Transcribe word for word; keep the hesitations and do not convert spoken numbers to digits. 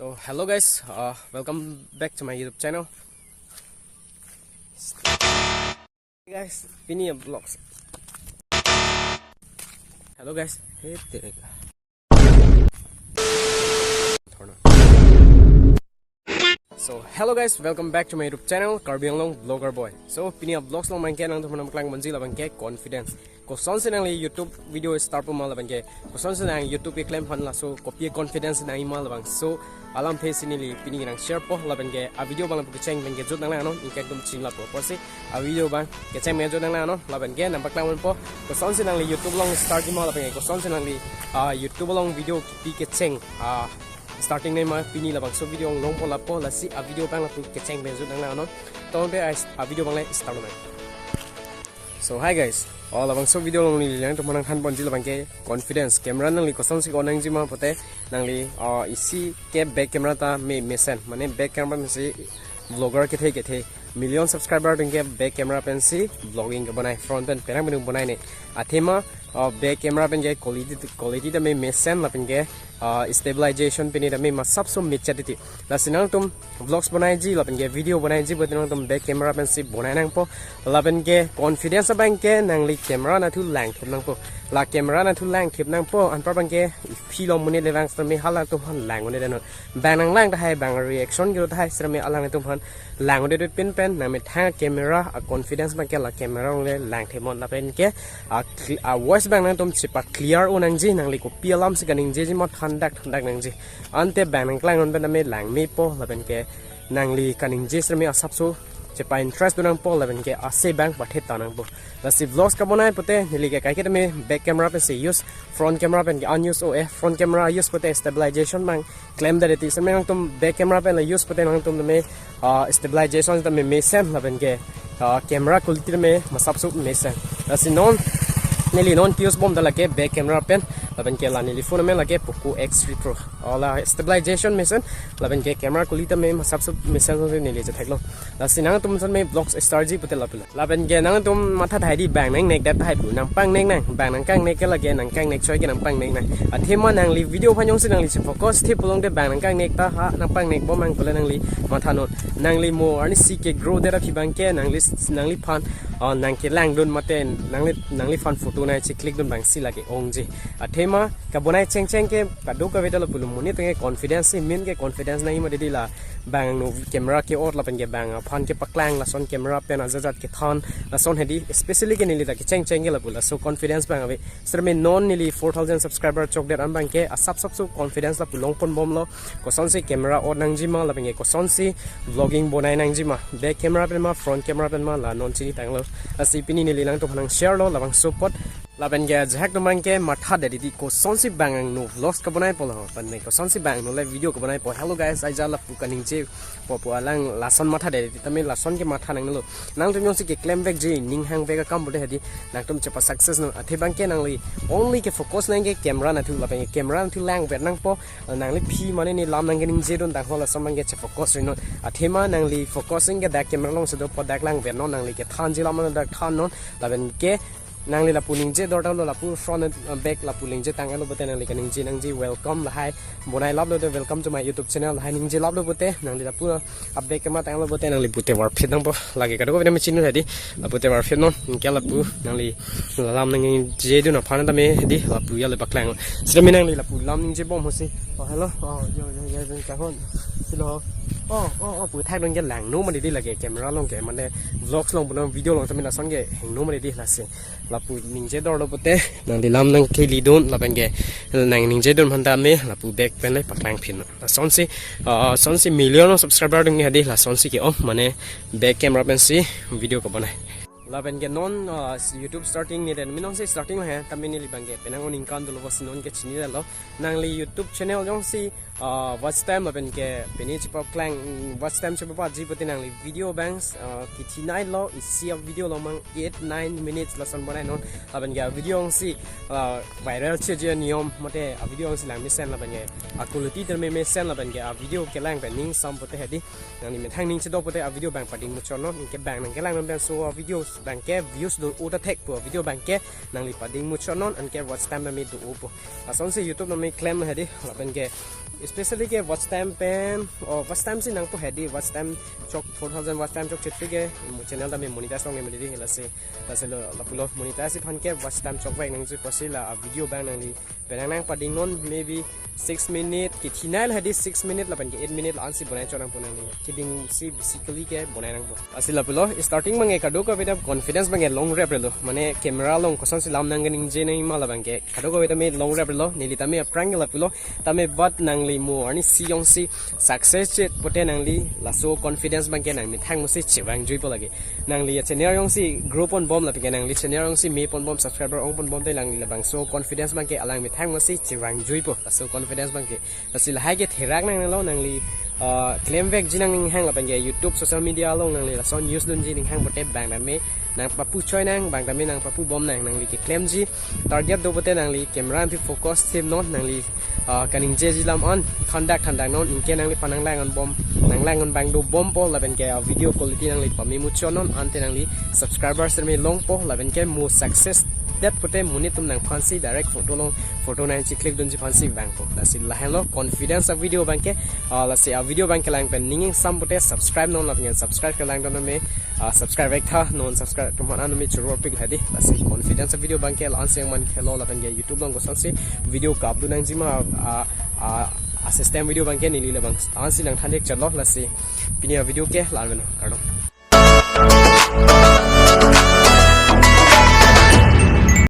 So hello guys, uh, welcome back to my YouTube channel. Guys, pini a vlogs. Hello guys, hey tere. So hello guys, welcome back to my YouTube channel Karbi Anglong Vlogger Boy. So pini a vlogs along abangke nangtum aphan nangpaklang ponji labangke confidence. Kosonsi nangli YouTube video start puma labangke kosonsi nang YouTube keklem aphan laso kopi confidence nangji ma labangso alamthe si neli pini nangshare po. Labangke a video abang lapu kecheng abangke jut nanglang non, ingkang atum chinilo po. Apotsi a video abang kecheng abang jut nanglang non, labangke nangpaklang ponpo kosonsi nangli YouTube along start ji ma labangke kosonsi nangli, ah, YouTube along video kipi kecheng, ah, starting nangji ma pini labangso video along longpo lapu, lasi a video abang lapu kecheng abang jut nanglang non. Tangte a, a video abang le start nang. So hi guys, oh, labangso video along neli nangtum aphan nangthan ponji labangke confidence. Camera nangli kosonsi on nangji ma pulote nangli, oh, isi ke back camera ta me mesen, mane back camera pensi vlogger kethe kethe million subscriber atum ke back camera pensi vlogging kebonai, front pen penang penang bonai ne. Athema, oh, back camera pen ke quality, quality ta me mesen lapen ke, ah, stabilization pini ta me masapso mechat titi. Lasi nangtum vlogs bonaiji lapen ke video bonaiji pulote nangtum back camera pensi bonai nangpo. Lapen ke confidence abangke nangli camera nathu langthip nangpo. La camera nathu langthip nangpo, anpar abangke phi lo monit le vang sitame halatum aphan lang-un-e deno. Bang nanglang tahai, bang reaction kilo tahai sitame alangtum aphan lang-un-e dut pin pen nangmethang camera a confidence abangke la camera along le langthip non lapen ke a cl-, a voice abang nangtum chepa clear un nangji, nangli kopi alamsi kaningjeji ma thandak thandak nangji. Ante bang nangklang non pen tame langmepo lapen ke nangli kaningje sitame asapso chepa interest do nangpo lapen ke ase abang patheta nangpo. Lasi vlogs kebonai pulote neli ke kaiketa me back camera pensi use, front camera pen ke unuse o e, front camera use pulote stabilization abang klemdet titi. Sitame nangtum back camera pen le use pulote nangtum tame, ah, stabilization ta me mesen lapen ke, ah, camera quality ta me masapso mesen. Lasi non neli non use bom ta lake back camera pen lapen ke la neli phone me lake Poco X three Pro. Oh, la stabilization mesen lapen ke camera quality ta me masapso mesen si neli chetheklo. Lasi nangtum aphan me vlogs start ji pulote lapu lo. Lapen ke nangtum matha tahai di bang nangnek det tahai pu, nangpangnek nang, bang nangkangnek ke lake nangkangnek choi ke nangpangnek nang. Athema nangli video aphan jongsi nangli chefocus the pulote bang nangkangnek ta ha nangpangnek bom nang pule nangli matha non. Nangli mo arnisi ke grow det aphi abangke nangli, nangliphan, ah, nangkelangdun mate nangli, nangliphan photo nangcheclick dun abangsi lake ongji. Athema kebonai chengcheng ke kadokave ta lapu lo, monit atum ke confidence si main ke confidence nangji ma dedi la bang no camera ke-ot lapen ke bang aphan kepaklang lason camera pen ajat ajat kethan lason hedi, especially ke neli ta kechengcheng ke lapu laso confidence abang ave. Sitame non neli four thousand subscriber chokdet an abangke asapsapso confidence lapu longpon bomlo. Kosonsi camera on nangji ma lapen ke kosonsi vlogging bonai nangji ma, back camera pen ma front camera pen ma la non chinitanglo. Lasi pini neli nangtum aphan nangshare lo labangso apot. Lapen ke ajahak atum abangke mathadet titi kosonsi bang angno vlogs kebonaipo lo, lapen ke kosonsi bang angno le video kebonaipo. Hello guys, ajahak lapu kaningjepo pu alang lason mathadet titi, tame lason ke matha nanglo. Nangtum jongsi keklem vekji, ning hang vek akam pulote hedi nangtum chepa success non. Athe abangke nangli only kefocus nang ke camera nathu lapen ke camera nathu langver nangpo. Nangli phi mane ne lam nangkeningje dun tangho lason abangke chefocus ri non. Athema nangli focusing ke dak camera alongsi do pu dak langver non, nangli kethanji lam dak than non. Lapen ke nangli lapu ningje dor tanglo, lapu front, uh, back lapu ningje tanglo pulote nangli kaningje nangji welcome lahai bonai laplo te welcome to my YouTube channel lahai ningje laplo pulote nangli lapu, uh, back camera tanglo pulote nangli pulote varphit nangpo. Lake kadokave tame chini hedi lapu te varphit non, anke lapu nangli lam nangje dun aphan tame hedi lapu ya le paklang. Sitame nangli lapu lam ningje bom ho si. Oh, hello. Oh, yo, yo, yo, yo, kahon. Silo. Oh, oh, oh, pu thak dun ke langno ma dedi lake camera along ke, mane vlogs along punon video along tame lason ke hingno ma dedi lasi. Lapu ningje dorlo pulote nangli lam nangkeli dun lapen ke nang ningje dun aphan tame lapu back pen le paklang phin. Lasonsi, ah, lasonsi million subscriber atum ke hedi lasonsi ke-ong, mane back camera pensi video kebonai. Lapen ke non, ah, YouTube starting ni den, mi nonsi starting lo he, tame neli abangke penang o ningkan dolo pusi non ke chinilo. Nangli YouTube channel jongsi, ah, watch time lapen ke pini chepaklang, mm, watch time chepapatji pulote nangli video abang, ah, kethenei lo, isi a video lo mang eight nine minutes lason bonai non. Lapen ke a video jongsi, ah, viral cheji aniyom mate a video jongsi langmesen lapen ke a quality ta me mesen lapen ke a video kelang pen ning sam pulote hedi nangli methang ning chedo pulote a video abang pading muchot non, anke bang nangkelang non pensi a video abangke views do-o ta thekpo, a video abangke nangli pading muchot non, anke watch time tame do-opo. Lasonsi YouTube tame klem hedi, lapen ke Especially ke watch time pen, oh, watch time si nangpo hedi, watch time chok four thousand watch time chokche ke channel tame monetize longle medi lasi, lasi lo lapulo monetize aphan ke watch time chokvek nangji pusi la a video abang nangli penang nangpadingnon, maybe six minute, kethenei la hedi six minute lapen ke eight minute la-an si bonai chot nangpo nangli. Keding si basically ke bonai nangpo. Lasi lapulo, starting abang ke kadokave ta confidence abang ke longrep relo. Mane camera along kosonsi lam nangkaningje nangji ma labang ke kadokave tame longrep relo. Neli tame aphrang ke lapulo. Tame but nangli mo arnisi jongsi success chot pute nangli laso confidence abang ke nangmethang mo si chevangjuipo lake. Nangli channel jongsi grow ponbom lapen ke nangli channel jongsi me ponbom, subscriber ong ponbom te nangli labangso confidence abang ke alang methang mo si chevangjuipo. Laso confidence abang ke. Lasi lahai ke therak nangnelo nangli, ah, klemvekji nangning hang lapen ke YouTube social media along nangli lason use dunji ning hang pute bang tame nangpapu choi nang, bang tame nangpapubom nang, nangli keklemji target do pute nangli camera anti focus thip non, nangli, ah, kaningjeji lam an thandak thandak non, anke nangli panang lang an bom, nang lang an bang dobompo lapen ke, ah, video quality nangli pame muchot non, ante nangli subscribers tame longpo lapen ke mo success det pute monit atum nangphansi direct photo long, photo nangcheclick dunji aphansi vangpo. Lasi lahenlo confidence a video abang ke, ah, lasi a video abang kelang pen ning ingsam pute subscribe non lapen subscribe kelang don me, ah, subscribe vek tha non, subscribe atum aphan an me churor pik hedi. Lasi confidence a video abang ke la-an si nangman khelo lapen ke YouTube along kosonsi video ka-upload nangji ma, ah, ah, a system video abang ke neli labang an si nangthan-ik chotlo. Lasi pini a video ke la-an meno, kardom.